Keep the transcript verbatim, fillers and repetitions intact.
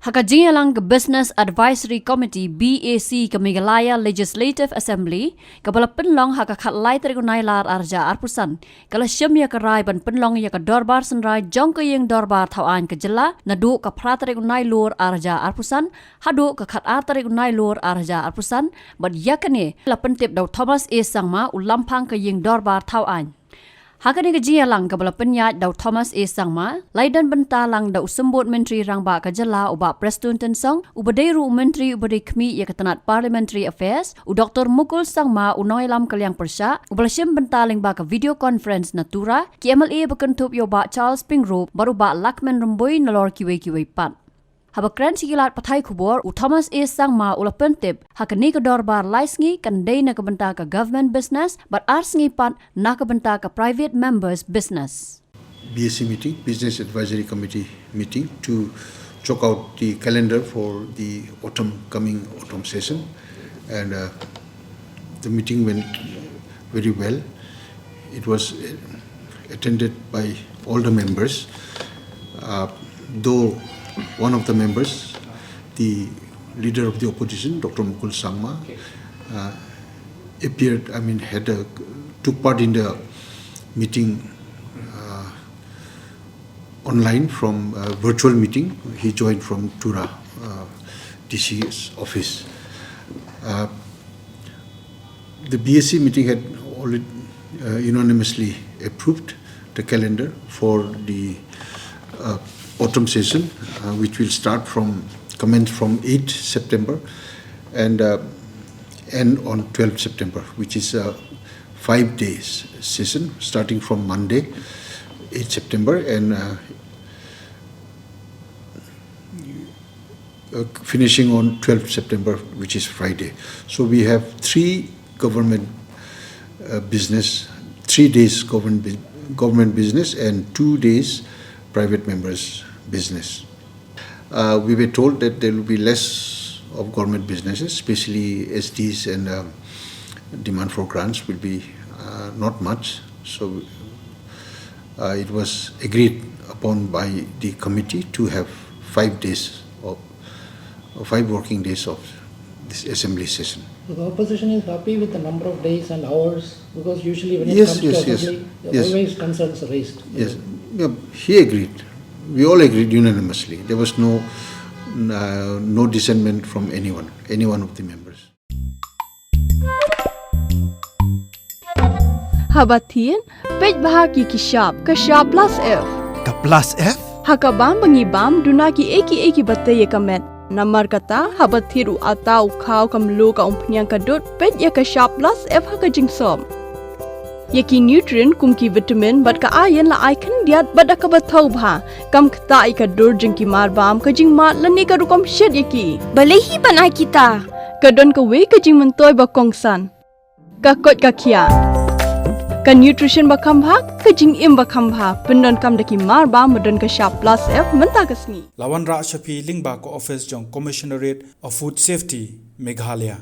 Ha ka jingïalang ka Business Advisory Committee, B A C, ka Meghalaya Legislative Assembly, kaba la pynlong ha ka khatlai tarik u Nailar arhajar arphew san, ka la shim ïa ka rai ban pynlong ïa ka dorbar synrai jong ka ïing dorbar thaw aiñ ka jylla naduh ka phra tarik u Nailur arhajar arphew san haduh ka khatar tarik u Nailur arhajar arphew san, bad ïa kane la pyntip da u Thomas A Sangma, u lamphang ka ïing dorbar thaw aiñ. Ha kane ka jingïalang kaba la pynïaid da u Thomas A Sangma, la ïadon bynta lang da u Symbud Myntri Rangbah ka jylla u Bah Prestone Tynsong, uba dei ruh u Myntri uba dei khmih ïa ka tnat Parliamentary Affairs, u Doktor Mukul Sangma, u nongïalam ka liang pyrshah, uba la shim bynta lyngba ka video conference na Tura, ki M L A ba kynthup ïa u Bah Charles Pyngrope bad u Bah Lahkmen Rymbui, nalor kiwei kiwei pat. Haba kren sha ki lad pathai khubor, u Thomas A Sangma u la pyntip ha kane ka dorbar lai sngi kan dei na ka bynta ka government business bad ar sngi pat na ka bynta ka private members business. B A C meeting, Business Advisory Committee meeting, to chalk out the calendar for the autumn, coming autumn session, and uh, the meeting went very well. It was uh, attended by all the members, uh, though one of the members, the leader of the opposition, Doctor Mukul Sangma, uh, appeared, I mean, had a, took part in the meeting uh, online from a virtual meeting. He joined from Tura uh, D C's office. Uh, the B A C meeting had already uh, unanimously approved the calendar for the uh, autumn session, uh, which will start from, commence from eighth September and uh, end on twelfth September, which is a five days session starting from Monday, eighth September, and uh, uh, finishing on twelfth September, which is Friday. So we have three government uh, business, three days government, bu- government business and two days private members business. Uh, we were told that there will be less of government businesses, especially S Ds and um, demand for grants will be uh, not much. So uh, it was agreed upon by the committee to have five days of, or five working days of this assembly session. So the opposition is happy with the number of days and hours, because usually when it Yes, comes yes, to yes. assembly, there are Yes. always concerns raised. Yes, yeah, he agreed. We all agreed unanimously. There was no uh, no dissentment from anyone, any one of the members. Haba thied, peit bha ïa ki shap, ka shap plus F. Ka plus F? Ha ka bam ba ngi bam, duna ki ei ki ei kiba tei ïa ka met. Namar kata, haba thied u atta, u khaw, ka mluh, ka umphniang, ka dud, peit ïa ka shap plus F ha ka jingsop. Ïa ki nutrient kum ki vitamin bad ka iron la ai khyndiat bad da kaba thaw bha. Kam ktah ïa ka dur jong ki marbam, ka jingmad lane ka rukom shet ïa ki. Balei hi ban ai kita? Ka don kawei ka jingmyntoi ba kongsan. Ka koit ka khiah. Ka nutrition ba kham bha, ka jingim ba kham bha. Pyndonkam da ki marbam ba don ka shap plus F mynta ka sngi. La wanrah sha phi lyngba ka office jong Commissionerate of Food Safety, Meghalaya.